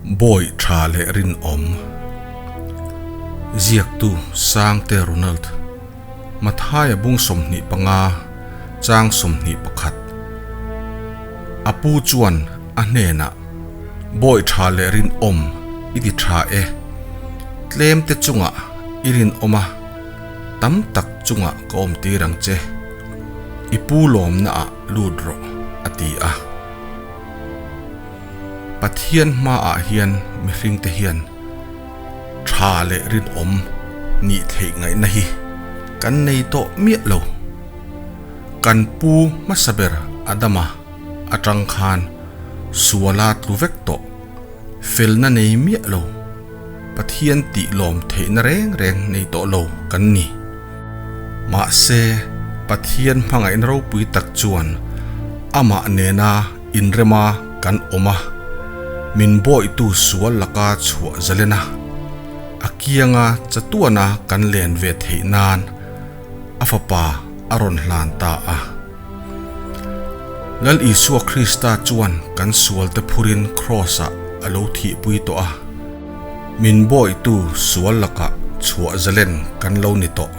Bawi tha leh rinawm. Ziaktu Sangte Ronald. Mathaia bung 25, chang 21. A pu chuan a hnenah, Bawi tha leh rinawm i ti tha e. Tlem te chungah i rinawm a, tam tak chungah ka awm tir ang che. I pu lawmnaah lut rawh, a ti a. Pathian hmaah hian mihringte hian tha leh rinawm nih theih ngaihna hi kan nei tawh miah lo. Kan pu hmasa ber Adama atang khan suala tlu vek tawh, felna nei miah lo, Pathian tih lawm theihna reng reng nei tawh lo kan ni. Mahse, Pathian hmangaihna ropui tak chuan amah nena inrema kan awm a, min bawitu sual laka chhuah zalen a, a kianga chatuana kan len ve theih nan a Fapa a rawn hlan ta a. Lal Isua Krista chuan kan sualte phurin Kraws-ah a lo thihpui tawh a. Min bawitu sual lakah chhuah zalen kan lo ni tawh.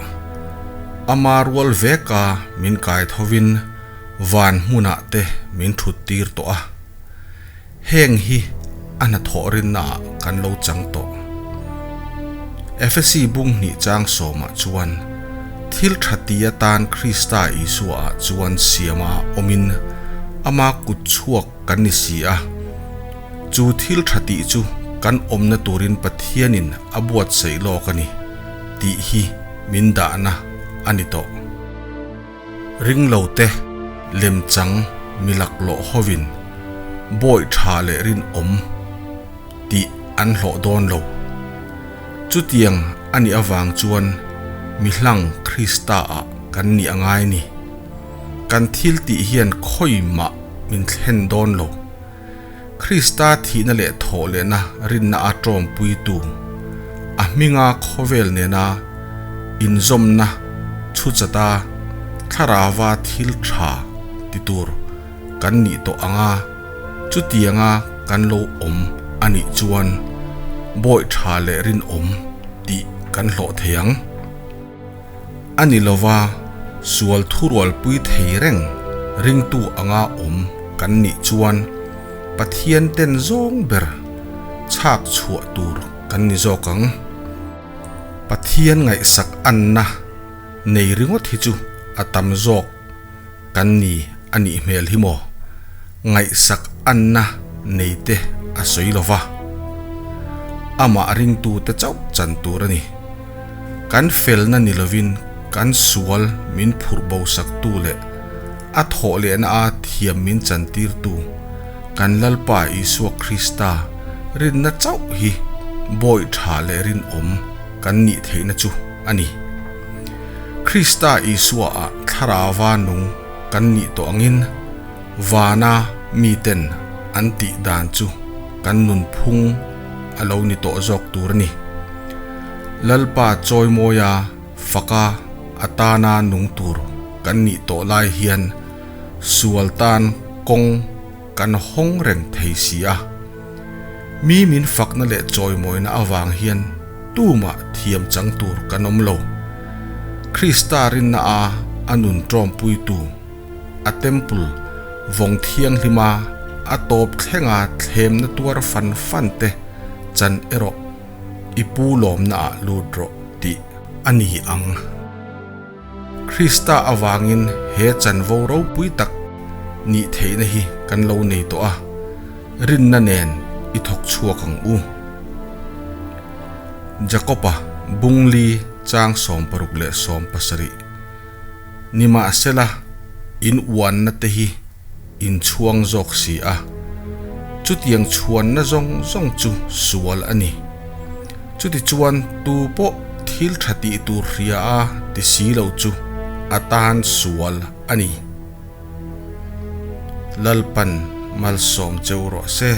Ama rual veka min kai thovin van hmunah te min thut tir tawh a. Heng hi a hnathawh rinnaah kan lo chang tawh. Efesi bung hnih chang sawmah chuan thil tha ti atan Krista Isuaah chuan siama awmin ama kut chhuak kan ni si a. Chu thil tha tih chu kan awmna turin Pathianin a buatsaih lawk a ni tih hi min dahna a ni tawh. Ringlote lemchang mi laklawh hovin bawi tha leh rinawm tih an hlawh dawn lo. Chutiang a nih avang chuan mi hlang Krista-ah kan nih a ngai ni. Kan thil tih hian khawi mah min thlen dawn lo. Krista thihna leh thawhlehna rinna a tawmpuitu, a hminga khawvel nena inzawmna chhuchata thlarauva thil tha ti tur kan nih tawh anga chutianga kan lo awm a nih chuan bawi tha leh rinawm tih kan hlawh thei ang. A ni lova, sual thurualpui thei reng ringtu anga awm kan nih chuan Pathian ten zawng ber chhak chhuah tur kan ni zawk ang. Pathian ngaihsak anna nei ringawt hi chu a tam zawk kan ni a nih hmel hi maw? Ngaihsak anna nei te a sawi lova, amah ringtute chauh chan tur a ni. Kan felna ni lovin kan sual min phurh bosaktu leh a thawh lehna a thiam min chantirtu kan Lalpa Isua Krista rinna chauh hi bawi tha leh rinawm kan nih theihna chu a ni. Krista Isua-ah thlarauva nung kan nih tawh angin vana miten an tih dan chu kan nunphung a lo ni tawh zawk tur a ni. Lalpa chawimawia faka atana nung tur kan nih tawh lai hian sual tan kawng kan hawng reng thei si a. Mi min fakna leh chawimawina avang hian tumah thiam chang tur kan awm lo. Krista rinna a a nun tawmpuitu a temple vawng thianghlima a tawp thlenga thlemna tuar fan fan te chan erawh i pu lawmna ah lut rawh tih a ni ang. Krista avangin he chanvo ropui tak nih theihna hi kan lo nei tawh a, rinna nen i thawk chhuak ang u. Jakob-a bungli chang 67 17. Nimahsela, in uanna te hi in chhuang zawk si a, chutiang chhuanna zawng zawng chu sual a ni. Chutichuan tu pawh thil tha tih tur hria a ti si lo chu a tan sual a ni. Lalpan malsawm cheu rawh se.